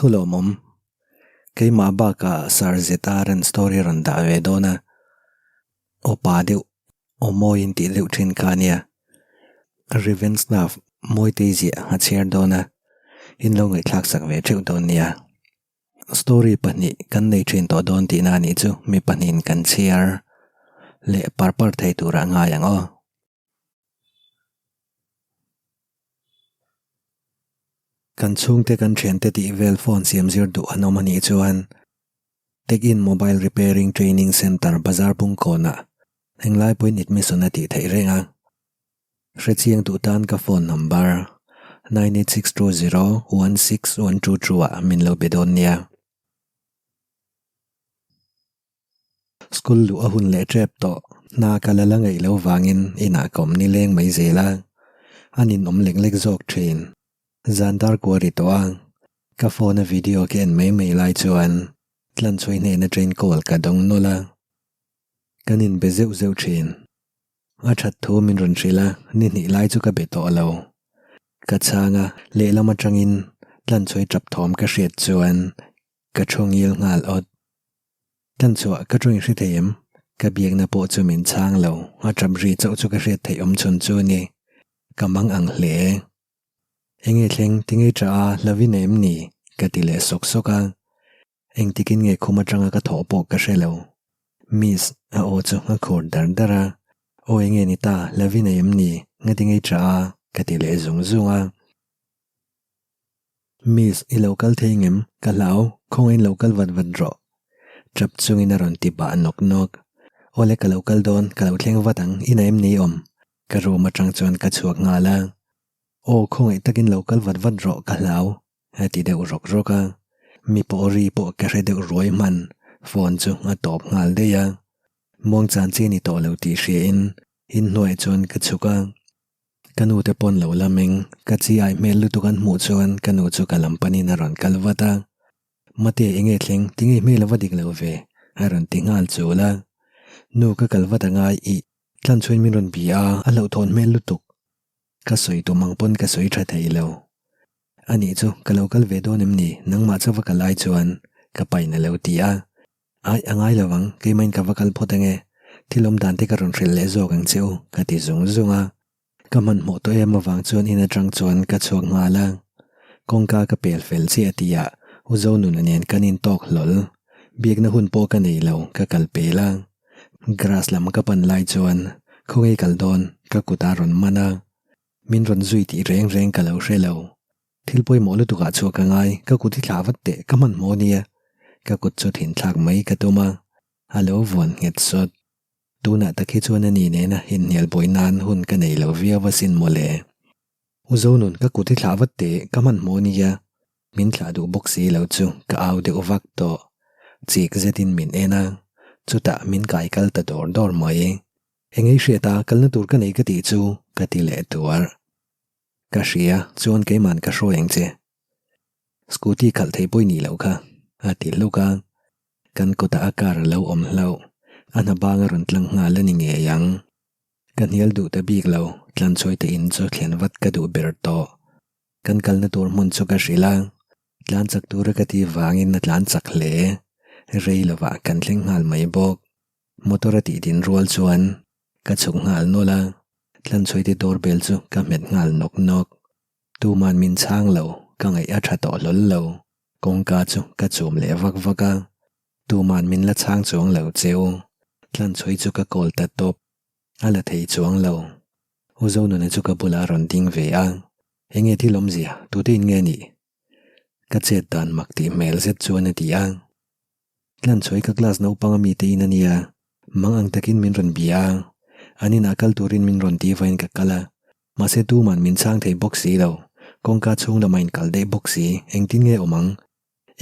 Thulawmawm. Keimah bakah Sir ZR-a'n story a rawn dah ve dawn a. Aw pa deuh, aw mawiin tih deuh thin kha a nia. Revenge Love Mawitei ziah a chhiar dawn a, in lo ngaihthlak sak ve theuh dawn nia. Story pahnih kan nei thin tawh dawn tihna a nih chu mi pahnihin kan chhiar leh par par thei turah ngai ang aw. Kan chhungte kan thiante tih vel phone siam zir duh an awm a nih chuan Tech-in Mobile Repairing Training Centre bazar bungkawnah englai pawhin admission a tih theih reng a. Hrechiang duh tan ka phone number 98620 16122 ah min lo be dawn nia. School luh a hun leh tep tawh, hna ka la la ngaih loh vangin inah ka awm nileng mai zel a, a ninawm lek lek zawk thin. Zan dar kual ri tawh a, ka phone a video ka en mai mai lai chuan tlanchhuai hnena train call ka dawng nawlh a, kan inbe zeuh zeuh thin. A that thu min rawn hrilh a, ni hnih lai chu ka be tawh lo. Ka chhang a, lehlam atangin tlanchhuai tap thawm ka hriat chuan Ka thu ngil nghal awt. Tan chhuah ka tawng hre thei em? Ka biakna pawh chu min chhang lo, a tap ri chauh chu ka hriat theih awm chhun chu a ni. Ka mang ang hle. Enge thleng tinge tah a hlavin em ni? Ka ti leh sawk sawk a. Engtikin nge khum atanga ka thawh pawh ka hre lo. Miss, a aw chu a khur dar dar a. Aw enge ni ta, hlavin em ni? Ngatinge tah a? Ka ti leh zung zung a. Miss, i lo kal thei ngem? Ka hlau, khawngain lo kal vat vat rawh. Tap chungin a rawn ti bah nawk nawk. Awle ka lo kal dawn, ka lo thleng vat ang, i na em ni awm? Ka room atang chuan ka chhuak nghal a. Aw, khawngaih takin lo kal vat vat rawh, ka hlau, a ti deuh rawk rawk a. Mi pawh ri pawh ka hre deuh ruai hman, phone chu a tawp nghal daih a. Muangchan chi a ni tawh lo tih hriain inhnuaiah chuan ka chhuk a. Ka nu te pawn lo la meng, ka chi ai hmel lutuk an hmuh chuan ka nu chu ka lam panin a rawn kal vat a. Mate enge thleng, tinge hmel a va dik lo ve? a rawn ti nghal chul a. Nu ka kal vat angai ih, tlan chhuin min rawn bia a, a hlauhthawn hmel lutuk. Ka sawi tum ang pawn ka sawi tha thei lo. Anih chu, ka lo kal ve dawn em ni, nangmah chu va kal ai chuan ka pain a lo ti a. Aih, a ngai lo ang, keimahin ka va kal phawt ange, thil awm dan te ka rawn hrilh leh zawk ang che u, ka ti zung zung a. Ka hmanhmawh tawh em avang chuan in atang chuan ka chhuak nghal a. Kawngka ka pel fel chiah tihah U Zonuna nen kan intawk hlawl. Biakna hun pawh ka nei lo, ka kal pel a. Grass lam ka pan lai chuan khawnge kal dawn ka kut a rawn man a. Min rawn zui tih reng reng ka lo hre lo. Thil pawimawh lutukah chhuak ka ngai, ka kut hi thlah vat teh, ka hmanhmawh nia. Ka kut chu thinthlak mai ka tum a, a lo vuan nghet sawt. Tunah tak hi chuan a ni nena inhnial buai nan hun ka nei lo viau asin mawle. U Zonun, ka kut hi thlah vat teh, ka hmanhmawh nia. Min thlah duh bawk si lo chu ka au deuh vak tawh. Chik zetin min en a, chutah min kai kal ta dawr dawr mai. Engei hriat a, kalna tur ka nei ka tih chu, ka ti leh tuar. Ka hria, chuan keiman ka hruai ang che. Scooty khalh thei pawh i nih loh kha, a ti hluk a. Kan kawtah a car a lo awm hlauh, a hna bang a rawn tlang nghal a ni ngei ang. Ka hnial duh ta bik lo, tlanchhuai te in chu thlen vat ka duh ber tawh. Kan kalna tur hmun chu ka hrilh a, tlan chak tura ka tih vangin a tlan chak hle. Rei lovah kan thleng nghal mai bawk. Motor a tih din rual chuan ka chhuk nghal nawlh a. Tlanchhuaite doorbell chu ka hmet nghal nawk nawk. Tuman min chhang lo, ka ngaih a tha tawh hlawl lo. Kawngka chu ka chum leh vak vak a. Tuman min la chhang chuang lo cheu. Tlanchhuai chu ka call ta tawp. A la thei chuang lo. U Zonuna chu ka bulah a rawn ding ve a. Enge thil awmzia, tute in nge nih? Ka chet dan mak tih hmel zet chuan a ti a. Tlanchhuai ka class naupang ami te in a nia, mang ang takin min rawn bia a, an inah kal turin min rawn ti vain ka kal a, mahse tuman min chhang thei bawk si lo, kawngka chhung lamah in kal daih bawk si, engtin nge awm ang?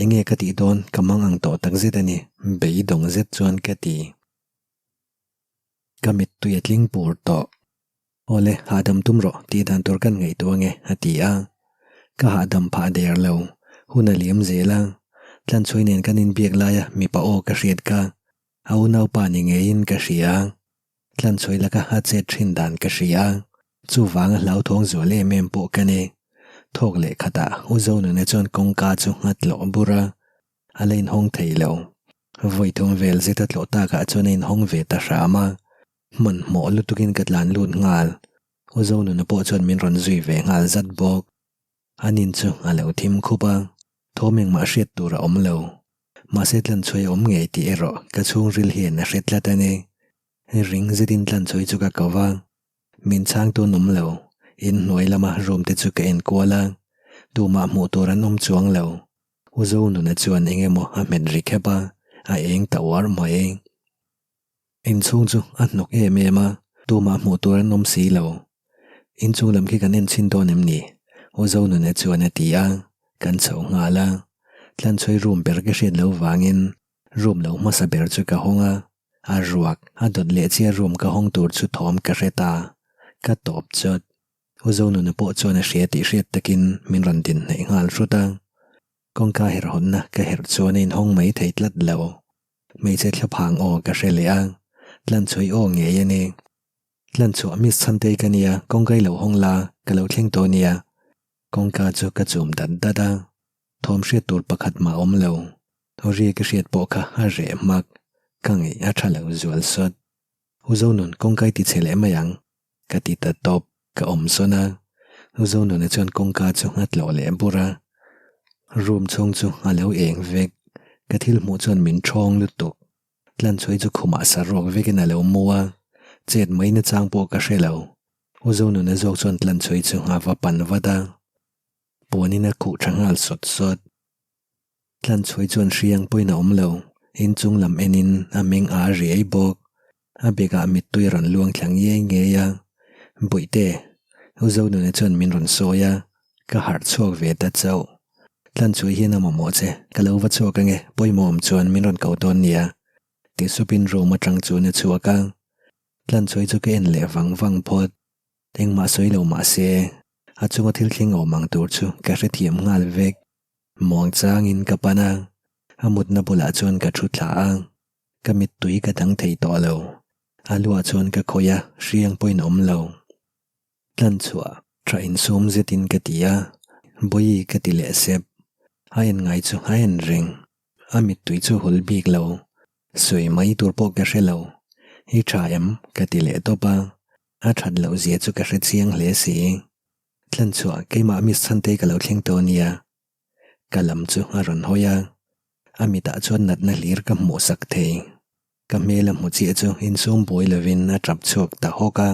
Enge ka tih dawn ka mang ang tawh tak zet a ni, beidawng zet chuan ka ti. Ka mittui a tling pur tawh. Awle, hahdam tum rawh, tih dan tur kan ngaihtuah ange, a ti a. Ka hahdam phah der lo. Hun a liam zel a. Tlanchhuai nen kan inbiak laia mipa aw ka hriat kha. A unaupa ni ngeiin ka hria. Tlanchhuai laka a chet thin dan ka hria. Chuvanga hlauthawng zual em em pawh ka ni. Thawk leh khatah U Zonuna chuan kawngka chu a tlawh bur a, a la inhawng thei lo. Vawi thum vel zet a tlawh takah chuan a inhawng ve ta hram a, hmanhmawh lutukin ka tlan lut nghal. U Zonuna pawh chuan min rawn zui ve nghal zat bawk. An in chu a lo thim khup a, thawm engmah hriat tur a awm lo. Mahse tlanchhuai a awm ngei tih erawh ka chhungril hian a hre tlat a ni. Ring zetin tlanchhuai chu ka ko va, min chhang tun awm lo. In hnuai lama room te chu ka en kual a, tumah hmuh tur an awm chuang lo. U Zonuna chuan eng emaw a hmet ri khep a, a eng ta uar mai. Inchhung chu a hnawk em em a, tumah hmuh tur an awm si lo. Inchung lam khi kan en chhin dawn em ni? U Zonuna chuan a ti a, kan chho nghal a. Tlanchhawi room ber ka hriat loh vangin room lo hmasa ber chu ka hawng a, a ruak a dawt leh chiah room ka hawng tur chu thawm ka hre ta. Ka tawp chawt. U Zonuna pawh chuan a hria tih hriat takin min rawn din hnaih nghal hrut a. Kawngka herh hawnna ka herh chuan a inhawng mai thei tlat lo. Hmeichhe thlaphang aw ka hre leh a, tlanchhuai aw ngei a ni. Tlanchhuah Miss Chhantei ka nia, kawngka i lo hawng la, ka lo thleng tawh nia. Kawngka chu ka chum dat dat a, thawm hriat tur pakhat mah awm lo. Ri ka hriat pawh kha a reh hmak, ka ngaih a tha lo zual sawt. U Zonun kawngka i ti chhe leh mai ang, ka ti ta tawp, ka awm sawn a. U Zonuna chuan kawngka chu a tlawh leh bur a. Room chhung chu a lo eng vek, ka thil hmuh chuan min thawng lutuk. Tlanchhuai chu khumah saruak vekin a lo mu a, chet mai nachang pawh ka hre lo. U Zonuna zawk chuan Tlanchhuai chu a va pan vat a, puanin a khuh tha nghal sawt sawt. Tlanchhuai chuan hriang pawhin a awm lo, inchung lam enin a meng a riai bawk. A bekah mittui a rawn luang thla ngiai ngiai a, Bawihte, U Zonuna chuan min rawn sawi a, ka harh chhuak ve ta chauh. Tlanchhuai hian a mamawh che, ka lo va chhuak ange, pawimawh awm chuan min rawn ko dawn nia, ti supin room atang chuan a chhuak a. Tlanchhuai chu ka en leh vang vang phawt, engmah sawi lo mah se, a chunga thil thleng awm ang tur chu ka hrethiam nghal vek. Muang changin ka pan a, a mutna bulah chuan ka thu thla a, ka mittui ka dang thei tawh lo. A luah chuan ka khawih a, hriang pawhin a awm lo. Tlanchhuah tha insum zetin ka ti a, Bawihi ka ti leh sep. A en ngai chu a en reng, a mittui chu hul bik lo. Sawi mai tur pawh ka hre lo. I tha em? ka ti leh tawp a, a that loh zia chu ka hre chiang hle si. Tlanchhuah keimah Miss Chhantei ka lo thleng tawh nia. Ka lam chu a rawn hawi a, a mitah chuan natna hlir ka hmuh sak thei. Ka hmel a hmu chiah chu insum buai lovin a tap chhuak ta hawk a.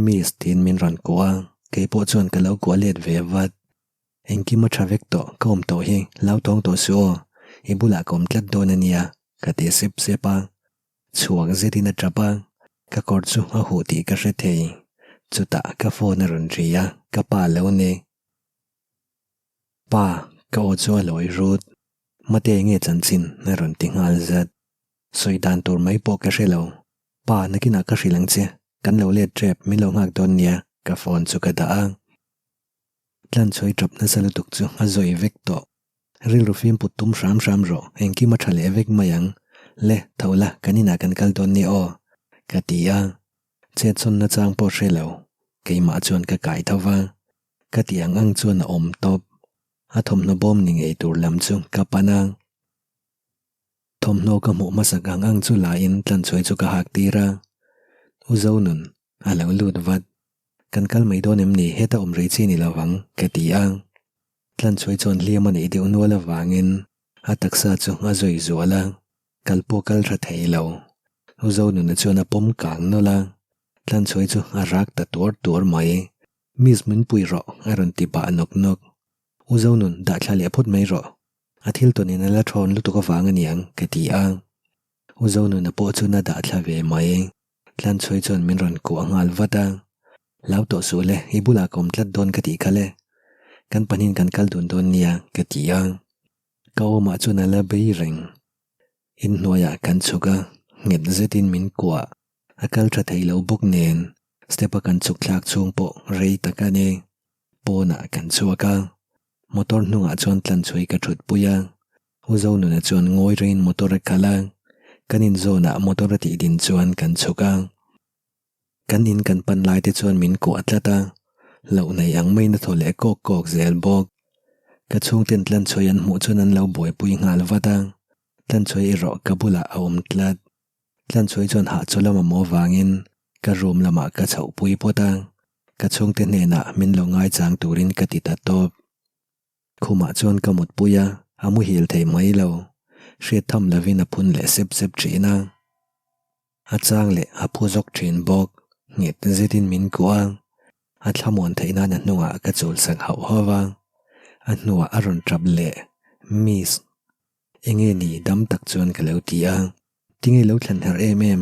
Miss tiin min rawn kuah a, kei pawh chuan ka lo kuah let ve vat. Engkim a tha vek tawh, ka awm tawh hi, lau tawng tawh suh aw, i bulah ka awm tlat dawn a nia, ka ti sep sep a. Chhuak zetin a tap a, ka kawr chu a huh tih ka hre thei. Chutah ka phone a rawn ri a, ka pa lo ni. Pa, ka aw chu a lawi rut. Mate nge chanchin a rawn ti nghal zat. Sawi dan tur mai pawh ka hre lo. Pa, nakinah ka hrilh ang che, kan lo let tep, min lo nghak dawn nia, ka phone chu ka dah a. Tlanchhuai tap nasa lutuk chu a zawi vek tawh. Rilru fim put tum hram hram rawh, engkim a tha leh vek mai ang. Le, tho la, kan inah kan kal dawn nia aw, ka ti a. Chetsawn nachang pawh hre lo, keimah chuan ka kai tho va. Ka ti ang ang chuan a awm tawp. A thawmhnaw bawm ni ngei tur lam chu ka pan a. Thawmhnaw ka hmuh hmasak ang ang chu laiin tlanchhuai chu ka hak tir a. U Zonun, a lo lut vat. Kan kal mai dawn em ni, heta awm rei chi ni lo vang, ka ti a. Tlanchhuai chuan hliam a neih deuh nual avangin a taksa chu a zawi zual a, kal pawh kal tha thei lo. U Zonuna chuan a pawm kang nawlh a, Tlanchhuai chu a rak ta tuar tuar mai. Miss min pui rawh a rawn ti pah nawk nawk. U Zonun dah thla leh phawt mai rawh. A thil tawnin a la thawn lutuk avang a niang ka ti a. U Zonuna pawh chuan a dah thla ve mai. Tlanchhuai chuan min rawn kuah nghal vat a, Hlau tawh suh le, i bulah ka awm tlat dawn ka tih kha le. Kan pahnihin kan kal dun dawn nia, ka ti a. Ka awmah chuan a la bei reng. Inhnuaiah kan chhuk a, nghet zetin min kuah. A kal tha thei lo bawk nen, step a kan chhuk thlak chhung pawh rei tak a ni. Pawnah kan chhuak a, motor hnungah chuan Tlanchhuai ka thutpui a. U Zonuna chuan ngawi rengin motor a khalh a, kan inzawnah motor a tih din chuan kan chhuk a. Kan in kan pan lai te chuan min kuah tlat a, Hlauh nei ang maiin a thaw leh kawk kawk zel bawk. Ka chhungten Tlanchhuai an hmuh chuan an lo buaipui nghal vat a, Tlanchhuai erawh ka bulah a awm tlat. Tlanchhuai chuan hahchaw lam a maw vangin ka room lamah ka chhohpui phawt a, ka chhungte hnenah min lo ngaichang turin ka ti ta tawp. Khumah chuan ka mutpui a, a muhil thei mai lo. Hriat tham lovin a phun leh sep sep thin a. A chang leh a phu zawk thin bawk. Nghet zetin min kuah a, a thlamuan theih nan a hnungah ka chul sak hauh hauh a. A hnuah a rawn tap leh, Miss. Enge ni dam tak chuan ka lo ti a. Tinge lo thlan herh em em?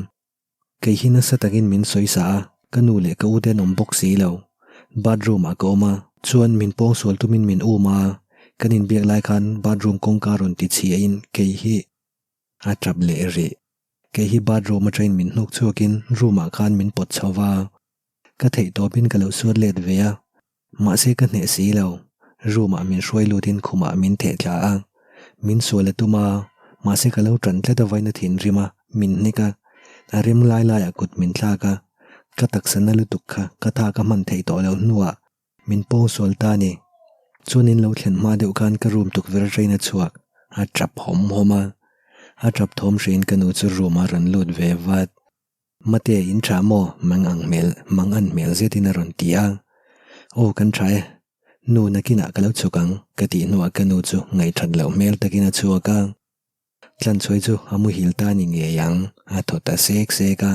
Kei hi nasa takin min sawi sa a, ka nu leh ka u te an awm bawk si lo. Bathroom ah ka awm a, chuan min pawngsual tumin min um a, kan inbiak lai khan bathroom kawngka rawn ti chhia in kei hi a tap leh rih. Kei hi bathroom atangin min hnuk chhuakin room ah khan min pawt chho va, ka theih tawpin ka lo suat let ve a, Mahse ka hneh si lo, room ah min hruai lutin khumah min theh thla a, min sual a tum a, mahse ka lo tan tlat a vaina thinrim a, min hnek a, a rem lai laiah kut min thlak a, ka taksa na lutuk kha ka thak a hman theih tawh lo hnuah min pawngsual ta a ni. Chuan in lo thlen hma deuh khan ka room tukverh atangin a chhuak, a tap hawm hawm a, a tap thawm hriin ka nu chu room ah a rawn lut ve vat. Mate in tha maw? Mang ang hmel, mang an hmel zetin a rawn ti a. Aw kan tha e. Nu nakinah ka lo chhuk ang, ka tih hnuah ka nu chu ngaihthat loh hmel takin a chhuak a. Tlanchhuai chu a muhil ta ni ngei ang, a thaw ta sek sek a.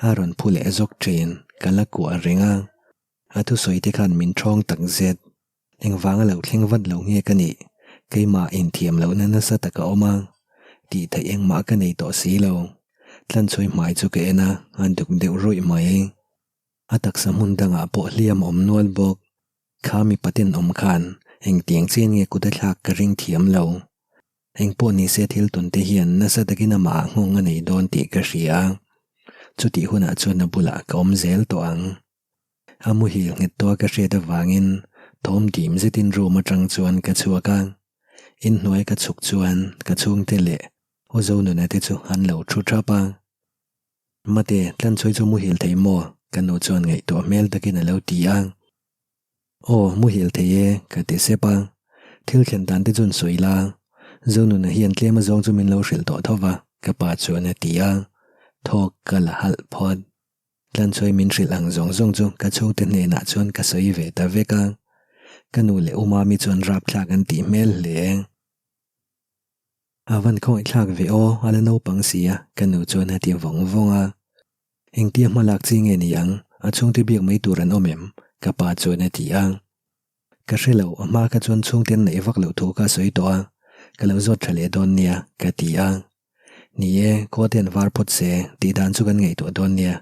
A rawn phu leh zawk thin, ka la kuah reng a. A thusawi te khan min thawng tak zet. Engvanga lo thleng vat lo nge ka nih? Keimah inthiam lohna nasa tak a awm a, tih theih engmah ka nei tawh si lo. Tlanchhuai hmai chu ka en a, a duk deuh rawih mai. A taksa hmun dangah pawh hliam a awm nual bawk. Kha mipa ten awm khan engtiang chian nge kut a thlak ka ring thiam lo. Engpawh nise thil tun te hian nasa takin amah ah nghawng a nei dawn tih ka hria. Chutih hunah chuan a bulah ka awm zel tawh ang. A muhil nghet tawh a ka hriat avangin thawm dim zetin room atang chuan ka chhuak a, inhnuai ka chhuk chuan ka chhungte leh U Zonuna te chu an lo thu thap a. Mate, Tlanchhuai chu muhil thei maw? Ka nu chuan ngaihtuah hmel takin a lo ti a. Aw, muhil thei e, ka ti sep a. Thil thlen dan te chuan sawi la, Zonuna hian tlem azawng chu min lo hrilh tawh tho va, ka pa chuan a ti a. Thawk ka la halh phawt. Tlanchhuai min hrilh ang zawng zawng chu ka chhungte hnenah chuan ka sawi ve ta vek a, ka nu leh u Mami chuan rapthlak an tih hmel hle. A van khawngaihthlak ve aw, a la naupang si a, ka nu chuan a ti vawng vawng a. Engtia hma lak chi nge ni ang, a chhungte biak mai tur an awm em? ka pa chuan a ti a. Ka hre lo, a hma kha chuan chhungte an neih vak loh thu kha a sawi tawh a, ka lo zawt tha leh dawn nia, ka ti a. Ni e, khua te an var phawt se, tih dan chu kan ngaihtuah dawn nia.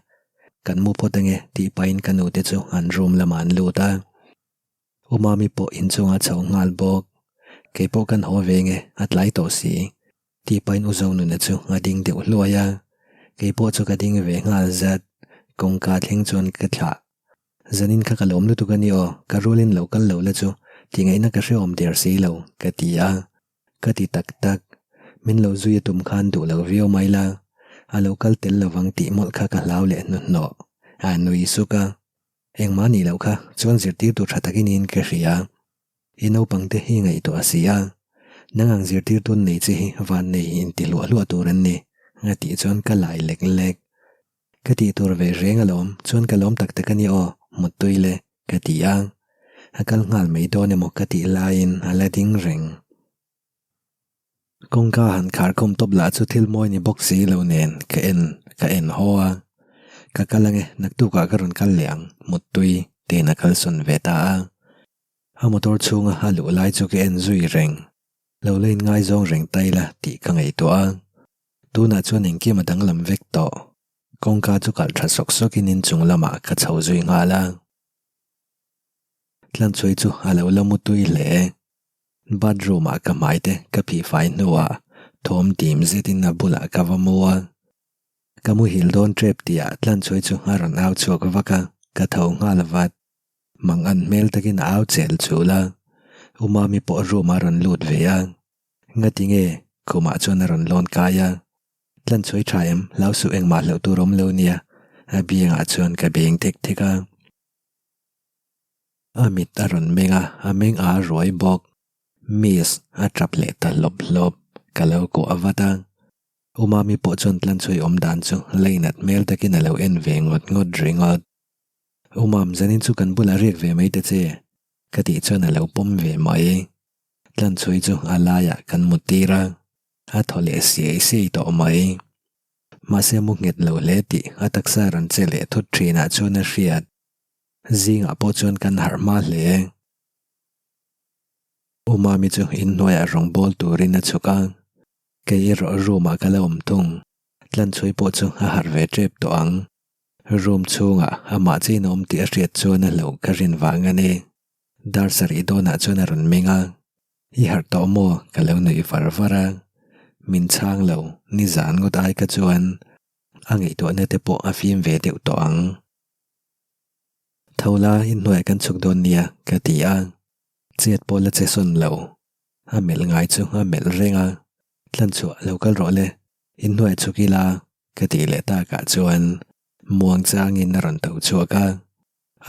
Kan mu phawt ange, tih pahin ka nu te chu an room lamah an lut a. U Mami pawh inchungah a chho nghal bawk. Kei pawh kan haw ve nge, a tlai tawh si, tih pahin U Zonuna chu a ding deuh hluai a. Kei pawh chu ka ding ve nghal zat, kawngka thleng chuan ka thlah. Zanin kha ka lawm lutuk a ni aw, ka rualin lo kal lo la chu tih ngaihna ka hrehawm der si lo, ka ti a. Ka ti tak tak. Min lo zui a tum khan duh lo viau mai la, a lo kal tel lovang tih mawlh kha ka hlau leh hnuhnawh. A nui suk a. Engmah nih loh kha chuan zirtirtu tha takin in ka hria. I naupang te hi ngaihtuah a si a, nang ang zirtirtu an nei che hi van nei inti hluah hluah tur an ni, a tih chuan ka lai lek lek. Ka tih tur ve reng alawm, chuan ka lawm tak tak a ni aw, muttui le. Ka ti a, a kal nghal mai dawn emaw ka tih laiin a la ding reng. Kawngka han khar khawm tawp lah chu thil mawi ni bawk si lo nen ka en ka en haw a, ka kal ange naktukah ka rawn kal leh ang muttui tiin a kalsawn ve ta a. A motor chhunga a luh lai chu ka en zui reng, lo la inngaizawng reng ta ila tih ka ngaihtuah a, tunah chuan engkim a danglam vek tawh. Kawngka chu kalh tha sawk sawkin inchung lamah ka chho zui nghal a. Tlanchhuai chu a lo la mu tui hle. Bathroom ah ka hmai te ka phih fai hnuah thawm dim zetin a bulah ka va mu a. Ka muhil dawn tep tihah Tlanchhuai chu a rawn au chhuak vak a, ka tho nghal vat. Mang an hmel takin a au chel chul a. U Mami pawh room ah a rawn lut ve a. Ngati nge? Khumah chuan a rawn lawn kai a. Tlanchhuai tha em, hlau suh engmah hlauh tur awm lo nia, a biangah chuan ka beng thek thek a. A mit a rawn meng a, a meng aa ruai bawk. Miss, a tap leh ta hlawp hlawp. Ka lo kuah vat a. U Mami pawh chuan tlanchhuai awm dan chu leinat hmel takin a lo en ve ngawt ngawt ringawt. U Mam, zanin chu kan bulah riak ve mai ta che, ka tih chuan a lo pawm ve mai. Tlanchhuai chu a laiah kan mut tir a, a thaw leh siai siai tawh mai. Mahse mu nghet lo hle tih a taksa rawn che leh thut thinah chuan a hriat. Zingah pawh chuan kan harh hma hle. U Mami chu inhnuaiah rawng bawl turin a chhuk a, kei erawh room ah ka la awm thung. Tlanchhui pawh chu a harh ve tep tawh ang. Room chhungah amah chiin a awm tih a hriat chuan a hlauh ka rin vang a ni. Dar sarih dawnah chuan a rawn meng a, I harh tawh maw? ka lo nuih var var a, min chhang lo, nizan ngawt ai kha chuan a ngaihtuahna te pawh a fim ve deuh tawh ang. Tho la, inhnuaiah kan chhuk dawn nia, ka ti a, chet pawh la che sawn lo, a melh ngai chu a melh reng a, Tlanchhuah lo kal rawh le, inhnuaiah chhuk ila, ka tih leh takah chuan muang changin a rawn tho chhuak a,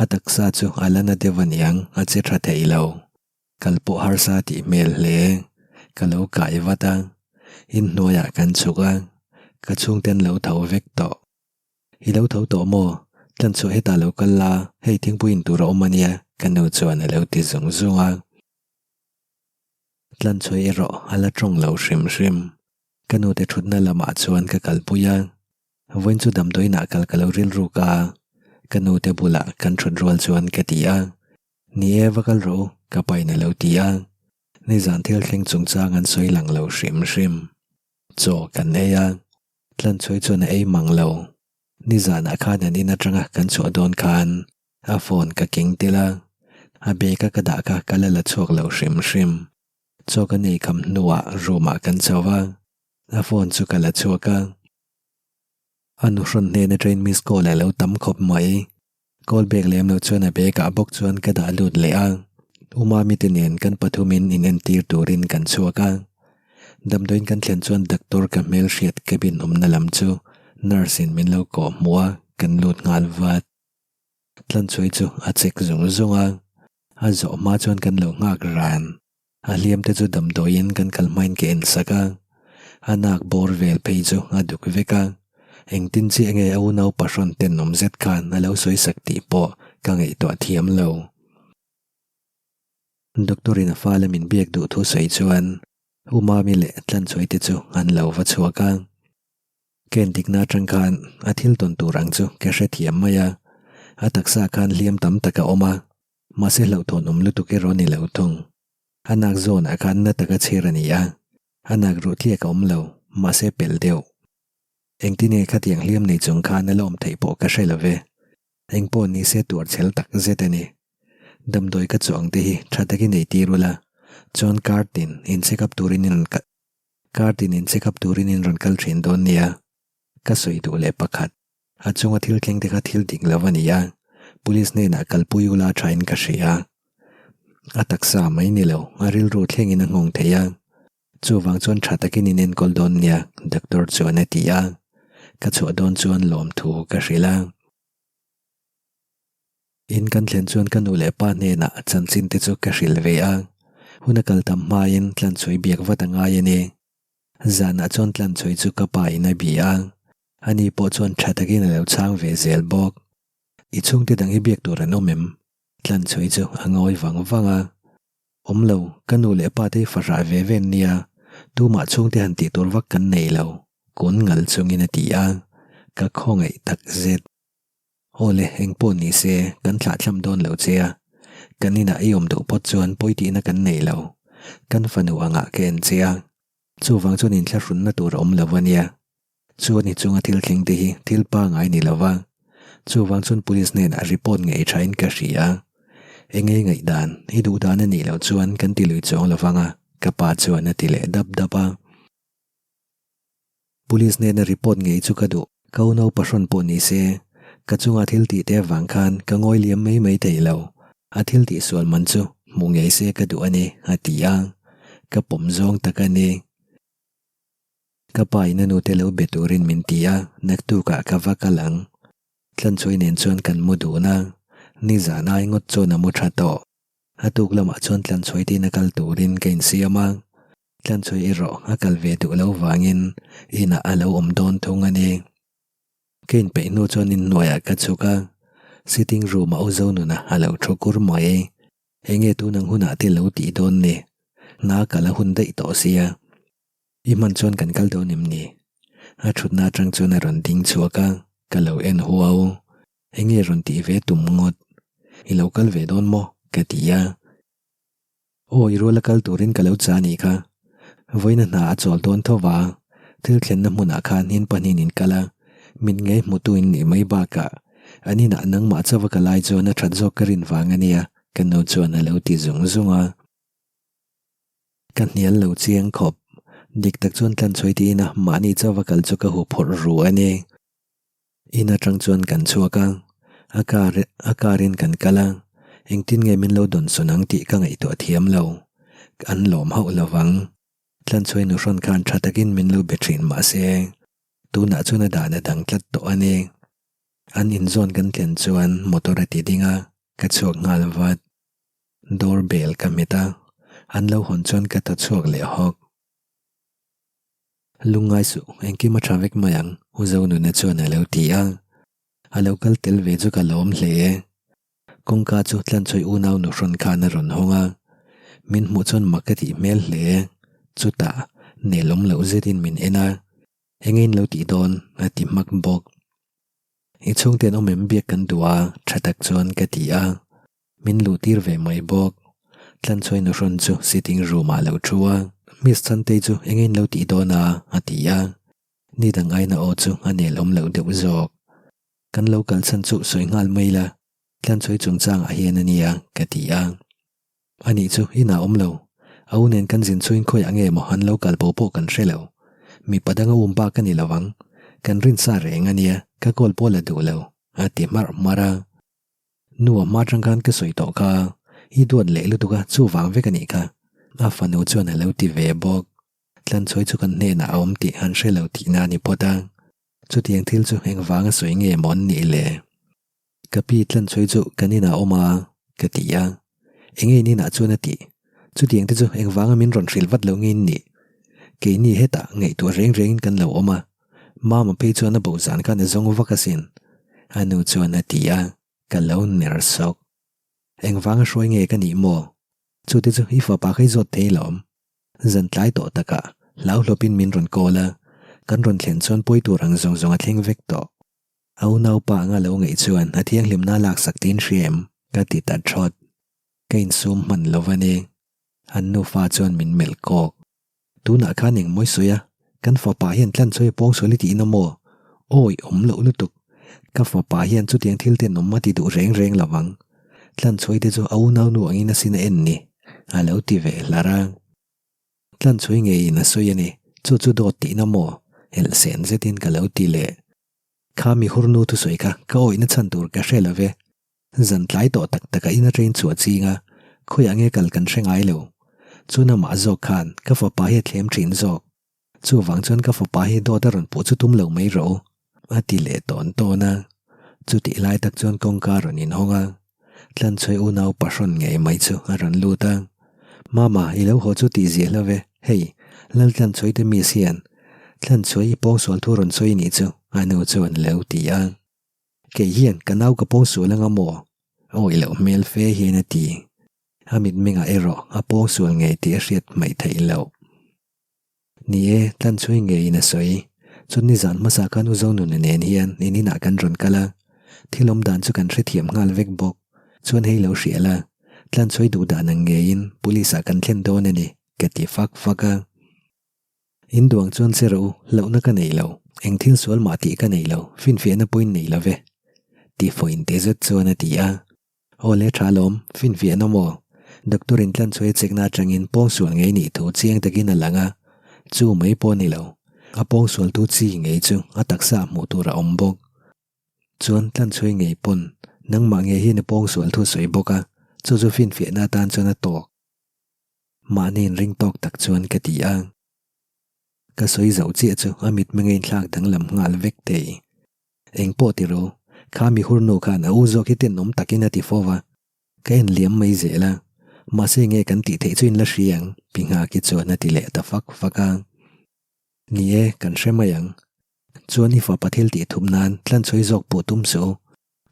a taksa chu a la na deuh aniang a che tha thei lo. Kal pawh harsa tih hmel hle. Ka lo kai vat a, inhnuaiah kan chhuk a, ka chhungten lo tho vek tawh. I lo tho tawh maw? Tlanchhuah hetah lo kal la, hei thingpui in tur a awm ania, ka nu chuan a lo ti zung zung a. Tlanchhuah erawh a la tawng lo hrim hrim. Ka nute thutna lamah chuan ka kalpui a, vawiin chu damdawiinah kal ka lo rilruk a, ka nute bulah kan thut rual chuan ka ti a. Ni e, va kal rawh u, ka pain a lo ti a. Nizan thil thleng chungchang an sawi lang lo hrim hrim. Chaw kan ei a, Tlanchhuai chuan a ei mang lo. Nizanah khan an in atanga kan chhuah dawn khan a phone ka keng tel a, a bag a ka dah kha ka la la chhuak lo hrim hrim. Chaw kan ei kham hnuah room ah kan chho a, a phone chu ka la chhuak a. A nuhrawn hnen atangin miss call a lo tam khawp mai. Call back lem lo chuan a bag ah bawk chuan ka dah lut leh a, U Mami te nen kan pathumin in entir turin kan chhuak a. Damdawiin kan thlen chuan doctor ka hmelhriat cabin awmna lam chu nurse in min lo kawh hmuh a, kan lut nghal vat. Tlanchhuai chu a check zung zung a, a zawh hma chuan kan lo nghak ran. A hliam te chu damdawiin kan kal hmain ka en sak a, a nak bawr vel phei chu a duk vek a, engtin chiah nge a unau pahrawn tenawm zet khan a lo sawi sak tih pawh ka ngaihtuah thiam lo. Doctor in a fala min biak duh thu sawi chuan U Mami leh Tlanchhuai te chu an lo va chhuak a, ka entikna atang khan a thil tawn tur ang chu ka hrethiam mai a, a taksa khan hliam tam tak a awm a, Mahse hlauhthawn awm lutuk erawh a ni lo thung. A nak zawnah khan na taka chhir a ni a, a nak ruh tliak a awm lo, mahse pelh deuh. Engtin nge khatiang hliam nei chung khan a la awm theih pawh ka hre lo ve. Eng pawh ni se tuar chhel tak zet a ni. Damdawi ka chuang te hi tha takin ei tir ula, chuan kar tin in check up turin in rawn kal kar tin in check up turin in rawn kal thin dawn nia. Ka sawi duh leh pakhat. A chunga thil thleng te kha thil dik lo a ni a, police hnenah kalpui ula thain ka hria. A taksa mai ni lo, a rilru thlengin a nghawng thei a. Chuvang chuan tha takin in enkawl dawn nia, doctor chuan a ti a. Ka chhuah dawn chuan lawmthu ka hrilh a. In kan thlen chuan ka nu leh pa hnenah chanchin te chu ka hrilh ve a. Hun a kal tam hmain tlanchhui biak vat a ngai a ni. Zanah chuan tlanchhui chu ka pa in a bi a. Ani pawh chuan tha takin a lo chhang ve zel bawk. I chhungte dang hi biak tur an awm em? Tlanchhui chu a ngawi vang vang a. Awm lo, ka nu leh pa te hi fahrah ve ve an nia, tumah chhungte han tih tur vak kan nei lo, kun ngal chungin a ti a, ka khawngaih tak zet. Aw le, eng pawh ni se, kan thlah thlam dawn lo che a, kan inah i awm duh phawt chuan pawi tihna kan nei lo, kan fanu angah ka en che a, chuvang chuan inthlahrunna tur a awm lo a nia. Chuan i chunga thil thleng te hi thil pangai ni lova, chuvang chuan police hnenah report ngei thain ka hria. Engei ngaihdan, i duh dan a nih loh chuan kan ti lui chuang lovang a, ka pa chuan a ti leh dap dap a. Police hnena report ngei chu ka duh, ka unau pahrawn pawh ni se, ka chunga thil tih te avang khan ka ngawi liam mai mai thei lo, a thil tih sual man chu hmuh ngei se ka duh a ni, a ti a, ka pawm zawng tak a ni. Ka pa in a nute lo be turin min ti a, naktukah ka va kal ang. Tlanchhuai nen chuan kan mu dun a. Nizan ai ngawt chuan a mu tha tawh. A tuk lamah chuan tlanchhuai tiin a kal turin ka insiam a, tlanchhuai erawh a kal ve duh lo vangin inah a lo awm dawn thung a ni. Ka inpeih hnu chuan inhnuaiah ka chhuk a, sitting room-ah U Zonuna a lo thu kur mai. Enge tun ang hunah te lo tih dawn ni? Hna kal a hun daih tawh sia. I hman chuan kan kal dawn em ni? A thutna atang chuan a rawn ding chhuak a, ka lo en huau. Enge rawn tih ve tum ngawt? I lo kal ve dawn maw? ka ti a. Aw, i ruala kal turin ka lo cha anih kha. Vawiina hna a chawl dawn tho va, thil thlenna hmunah khan in pahnihin in kal a, mit ngei hmutu in nih mai bakah an inah nangmah chauha ka lai chuan a that zawk ka rin vang a nia, ka nu chuan a lo ti zung zung a. Ka hnial lo chiang khawp. Dik tak chuan tlanchhuai tiin a mahni chauha kal chu ka huphurh ru a ni. In atang chuan kan chhuak a, a car a car in kan kal a, engtin nge min lo dawn sawn ang tih ka ngaihtuah thiam lo. An lawm hauh lo vang. Tlanchhuai nu hrawn khan tha takin min lo be thin mahse tunah chuan a dan a dang tlat tawh a ni. An inzawn kan thlen chuan motor a ti ding a, ka chhuak nghal vat. Door bell ka hmet a, an lo hawn chuan ka thaw chhuak leh hawk. Lungngai suh, engkim a tha vek mai ang, U Zonuna chuan a lo ti a. A lo kal tel ve chu ka lawm hle e. Kawngka chu Tlanchhuai unau nu hrawn khan a rawn hawng a. Min hmuh chuan mak ka tih hmel hle e. Chutah, nelawm loh zetin min en a. Enge in lo tih dawn? a ti hmak bawk. I chhungte an awm em biak kan duh a, tha tak chuan ka ti a. Min luh tir ve mai bawk. Tlanchhuai nuhrawn chu sitting room ah lo thu a. Miss Chantei chu eng in lo tih dawn a? a ti a. Ni dang aina aw chu a nel awm loh deuh zawk. Kan lo kal chhan chu sawi nghal mai la, Tlanchhuai chungchang ah hian a nia ka ti a. Anih chu inah awm lo. A u nen kan zin chhuin khawiah nge maw an lo kal bo pawh kan hre lo. Mipa dang a um bak a ni lo ang. Kan rinsa reng a nia, ka call pawh la duh lo, a ti hmarh hmarh a. Nu a hma atang khan ka sawi tawh kha, i duat leh lutuk a, chuvang vek a nih kha. A fanu chuan a lo ti ve bawk. Tlanchhuai chu kan hnenah a awm tih an hre lo tihna a ni phawt a. Chutiang thil chu engvanga sawi nge maw an nih le? Ka pi Tlanchhuai chu kan inah a awm a, ka ti a. Enge in inah chuan a tih? Chutiang te chu engvanga min rawn hrilh vat lo nge in nih? Keini hetah ngaihtuah reng rengin kan lo awm a. Mama phei chuan a bo zan khan a zawng vak asin, a nu chuan a ti a, ka lo ner sawk. Engvanga hruai nge ka nih maw? Chute chu i fapa kha i zawt thei lawm. Zan tlai tawh takah hlau hlawpin min rawn call a, kan rawn thlen chuan pawi tur ang zawng zawng a thleng vek tawh. A unaupa anga lo ngaih chuan a thianghlimna a laksak tiin hria em? Ka ti ta thawt. Ka insum hman lo va ni. An nufa chuan min melh kawk. Tunah khan eng mawi sawi a, kan fapa hian tlan chawi a pawng sual i tihna maw? Awi, awm loh lutuk. Ka fapa hian chutiang thil ten awm a ti duh reng reng lo vang. Tlan chawi te chu a unau nu angin a sin a en ni, a lo ti ve hlar a. Tlan chawi ngeiin a sawi a ni, chu chu dawt tihna maw? Elhsen zetin ka lo ti leh. Kha mi hurnu thusawi kha ka awihna chhan tur ka hre lo ve. Zan tlai tawh tak takah in a train chhuah ching a, khawiah nge kal kan hre ngai lo. Chuan amah zawk khan ka fapa hi a thlem thin zawk. Chuvang chuan ka fapa hi dawt a rawn puh chu tum lo mai rawh u, a ti leh tawn tawn a. Chutih lai tak chuan kawngka a rawn inhawng a, Tlanchhuai unau pahrawn ngei mai chu a rawn lut a. Mama, i lo haw chu tih ziah lo ve, hei, Lal Tlanchhuai te miss hian Tlanchhuai i pawngsual thu rawn sawi nih chu, a nu chuan lo ti a. Kei hian ka nau ka pawngsual anga maw? Awih loh hmel fe hian a ti. A mitmengah erawh a pawngsual ngei tih a hriat hmaih theih loh. Ni e, Tlanchhui ngeiin a sawi. Chuan nizan hmasa khan U Zonuna nen hian in inah kan rawn kal a. Thil awm dan chu kan hrethiam nghal vek bawk. Chuan hei lo hria la, Tlanchhui duh dan ang ngeiin Police ah kan thlen dawn a ni, ka ti fak fak a. In duang chuan che rawh u, hlauhna ka nei lo, eng thil sual mah tih ka nei lo, finfiahna pawhin nei lo ve. Ti fawin te zet chuan a ti a. Aw le tha lawm, finfiahna maw? Doctor in tlanchhuai a chekna atangin pawngsual ngei nih thu chiang takin a lang a, chu mai pawh a ni lo, a pawngsualtu chi ngei chu a taksa ah hmuh tur a awm bawk. Chuan tlanchhuai ngei pawn nangmah ngei hian a pawngsual thu sawi bawk a, chu chu finfiahna atan chuan a tawk. Mahni inring tawk tak chuan ka ti a. Ka sawi zoh chiah chu a mitmeng a inthlak danglam nghal vek thei. Eng pawh ti ro, Kha mi hurnu khan a u zawk hi tenawm takin a ti fo va, ka en liam mai zel a, mahse nge kan tih theih chu in la hria ang, Pi Nghaki chuan a ti leh ta fak fak a. Ni e, kan hre mai ang. Chuan i fapa thil tih thup nan tlanchhawi zawk puh tum suh u.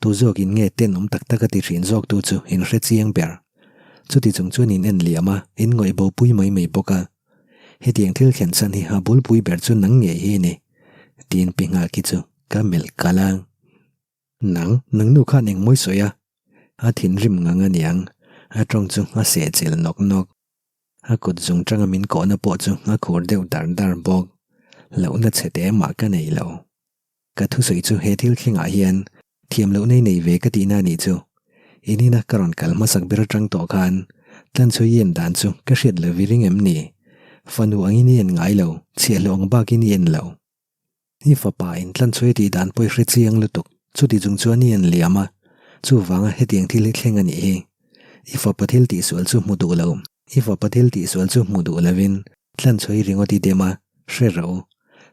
Tu zawkin nge tenawm tak tak a ti thin zawk tu chu in hre chiang ber. Chuti chung chuan in en liam a, in ngawih bo pui mai mai bawk a. Hetiang thil thlen chhan hi a bulpui ber chu nang ngei hi ni, tiin Pi Nghaki chu ka melh kalh a. Nang, nang nu khan eng mawi sawi a? A thinrim ngang a niang, a tawng chu a sehchilh nawk nawk. A kut zung tanga min kawhna pawh chu a khur deuh dar dar bawk. Hlauhna chhe te mah ka nei lo. Ka thusawi chu he thil thlengah hian thiam loh nei nei ve ka tihna a nih chu. In ina ka rawn kal hmasak ber atang tawh khan tlanchhui i en dan chu ka hriat lo i ring em ni? Fanu angin i en ngai lo, chhiahhlawh ang bakin i en lo. I fapa in tlanchhui a tih dan pawh i hre chiang lutuk, chuti chung chuan i en liam a, chuvanga hetiang thil hi thleng a nih hi. I fapa thil tihsual chu hmu duh lo, i fapa thil tihsual chu hmu duh lovin Tlanchhawi ringawt i dem a, hre ro.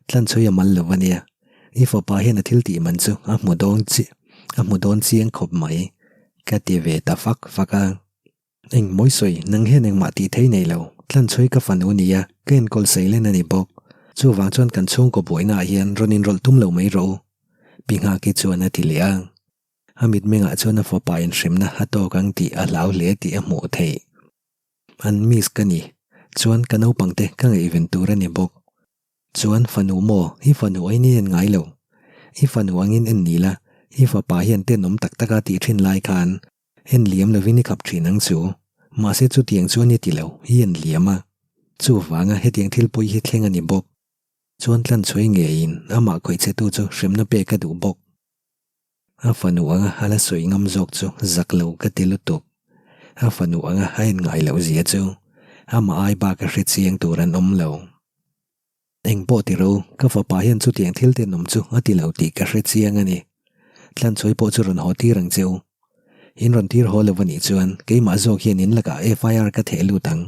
Tlanchhawi a mal lo a nia. I fapa hian a thil tih man chu a hmu dawn chi, a hmu dawn chiang khawp mai. Ka ti ve ta fak fak a. Eng mawi sawi, nang hian engmah tih thei nei lo. Tlanchhawi ka fanu nia, ka enkawl seilen a ni bawk. Chuvang chuan kan chhungkaw buainaah hian rawn inrawlh tum lo mai rawh u. Pi Nghaki chuan a ti leh a. A mitmengah chuan a fapa inhremna a tawk ang tih a hlau hle tih a hmuh theih. An miss ka ni. Chuan ka naupang te ka ngaihven tur a ni bawk. Chuan fanu maw, i fanu aiin i en ngai lo. I fanu angin en ni la, i fapa hian tenawm tak taka tih thin lai khan en liam lovin i khap thin ang chu. Mahse chutiang chuan i ti lo, i en liam a. Chuvanga hetiang thil pawi hi thleng a ni bawk. Chuan tlanchhuai ngeiin amah khawih chhetu chu hremna pek a duh bawk. A fanu anga a la sawi ngam zawk chu zak lo ka ti lutuk. A fanu anga a en ngai loh zia chu amah ai bak a hre chiang tur an awm lo. Eng pawh ti ro, ka fapa hian chutiang thil tenawm chu a ti lo tih ka hre chiang a ni. Tlanchhawi pawh chu rawn haw tir ang che u. In rawn tir haw lo a nih chuan keimah zawk hian in lakah FIR ka theh lut ang.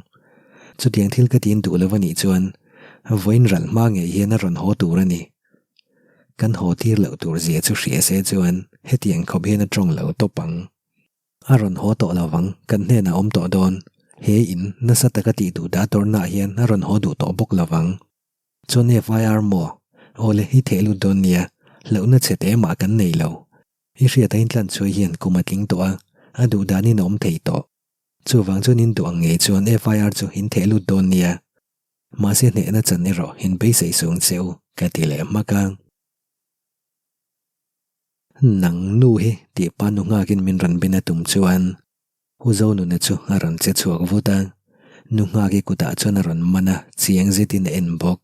Chutiang thil ka tin duh lo a nih chuan vawiin ralh hma ngei hian a rawn haw tur a ni. Kan haw tir loh tur zia chu hria se chuan hetiang khawp hian a tawng lo tawp ang. A rawn haw tawh lo vang, kan hnenah awm tawh dawn. He in nasa taka tih duh dah tawrhnaah hian a rawn haw duh tawh bawk lo vang. Chuan FIR maw? Awle, i theh lut dawn nia, hlauhna chhe te mah kan nei lo. I hriat a intlan chhuai hian kum a tling tawh a, a duh danin a awm thei tawh. Chuvang chuan in duh ang ngei chuan FIR chu in theh lut dawn nia. Mahse hnehna chan erawh in beisei sung che u ka ti leh hmak a. Nang nu hi tih pa nu nghakin min rawn bin a tum chuan U Zonuna chu a rawn che chhuak vut a, nu nghaki kutah chuan a rawn man a, chiang zetin a en bawk.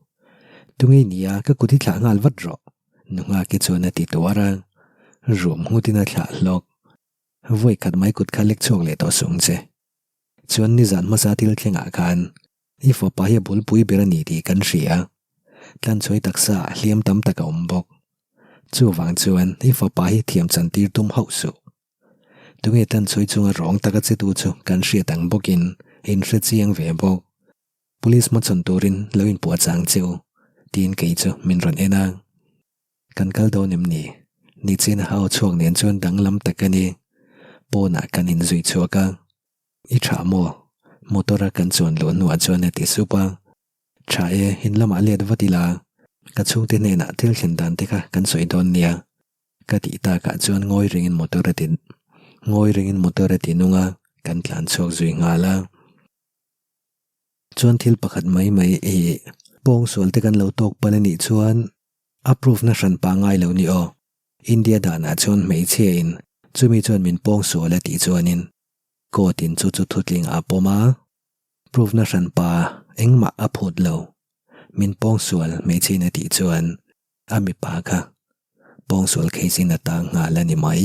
Tunge nia ka kut hi thlah nghal vat rawh nu nghaki chuan a ti tuar a, ruam nghutin a thlah hlawk. Vawi khat mai kut kha lek chhuak leh tawh sung che. Chuan nizan hmasa thil thlengah khan I fapa hi a bulpui ber a ni tih kan hria. Tlanchhuai taksa ah hliam tam tak a awm bawk. Chuvang chuan i fapa hi thiam chan tir tum hauh suh. Tunge tlanchhuai chunga rawng taka chetu chu kan hriat ang bawkin in hre chiang ve bawk. Police hmachhawn turin lo inpuah chang che u, tiin kei chu min rawn en a. Kan kal dawn em ni? Nichin a hau chhuak nen chuan danglam tak a ni. Pawnah kan inzui chhuak a. I tha maw? Motor a kan chuan luh hnuah chuan a ti sup a. Tha e, in lamah let vat ila, ka chhungte hnenah thil thlen dan te kha kan sawi dawn nia. Ka tih takah chuan ngawi rengin motor a ti ngawi rengin motor a ti nung a, kan tlan chhuak zui nghal a. Chuan thil pakhat mai mai i pawngsual te kan lo tawk palh a nih chuan a proof na hran pa ngai lo ni aw. India danah chuan hmeichhia in chumi chuan min pawngsual a tih chuanin Court in chu chu thutling a pawm a, proof na hran pa engmah a phut lo. Min pawngsual hmeichhe in a tih chuan a mipa kha pawngsual case in a tang nghal a ni mai.